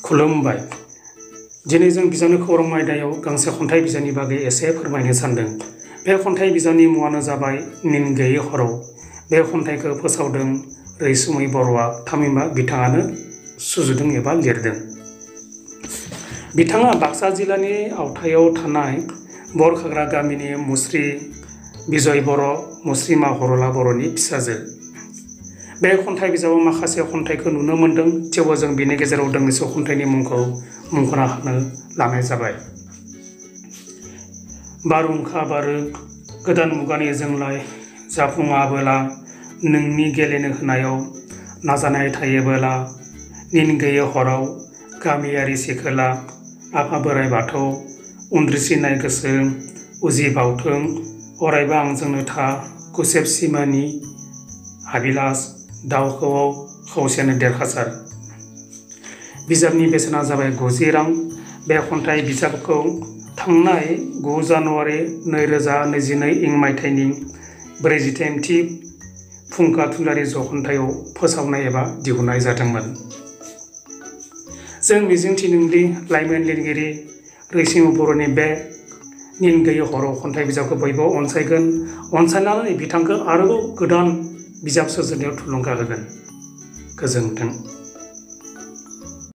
खुलुमबाय। दिनै जों बिजाबनि खौरां आयदायाव गांसे खन्थाइ बिजाबनि बागै एसे फोरमायनो सानदों। बे खन्थाइ बिजाबनि मुङानो जाबाय निन गैयै हराव। बे खन्थाइखौ फोसावदों रैसुमै बर'आ, थामहिनबा बिथाङानो सुजुदों एबा लिरदों। बिथाङा बाक्सा जिल्लानि आवथायाव थानाय बरखाग्रा गामिनि मुस्रि बिजय बर', मुस्रिमा हरला बर'नि फिसाजो। बे खन्थाइ बिजाबाव माखासे खन्थाइखौ नुनो मोन्दों, थेवबो जों बिनि गेजेराव दोंनैसो खन्थाइनि मुंखौ मुंख'ना होनो लानाय जाबाय। बारहुंखा बारो गोदान मुगानि जोंलाय जाफुङाबोला, नोंनि गेलेनो होनायाव नाजानाय थायोबोला, निन गैयै हराव गामियारि सिखोला, आफा बोराइ बाथौ उन्द्रिसिनाय गोसो उजिबावथों अरायबो आंजोंनो था, गुसेब सिमानि हाबिलास दाउ खौवौ खावसेयानो देरहासार। बिजाबनि बेसेना जाबाय 90 रां। बे खन्थाइ बिजाबखौ थांनाय 9 जानुवारि 2022 इं मायथाइनि 43थि फुंखा थुनलाइयारि जख'न्थायाव फोसावनाय एबा दिहुननाय जादोंमोन। जों मिजिंथिदोंदि लाइमोन लिरगिरि रैसुमै बर'नि बे निन गैयै हराव खन्थाइ बिजाबखौ बयबो अनसायगोन, अनसायनानै बिथांखौ आरोबाव गोदान बिजाब सोरजिनायाव थुलुंगा होगोन। गोजोन्थों।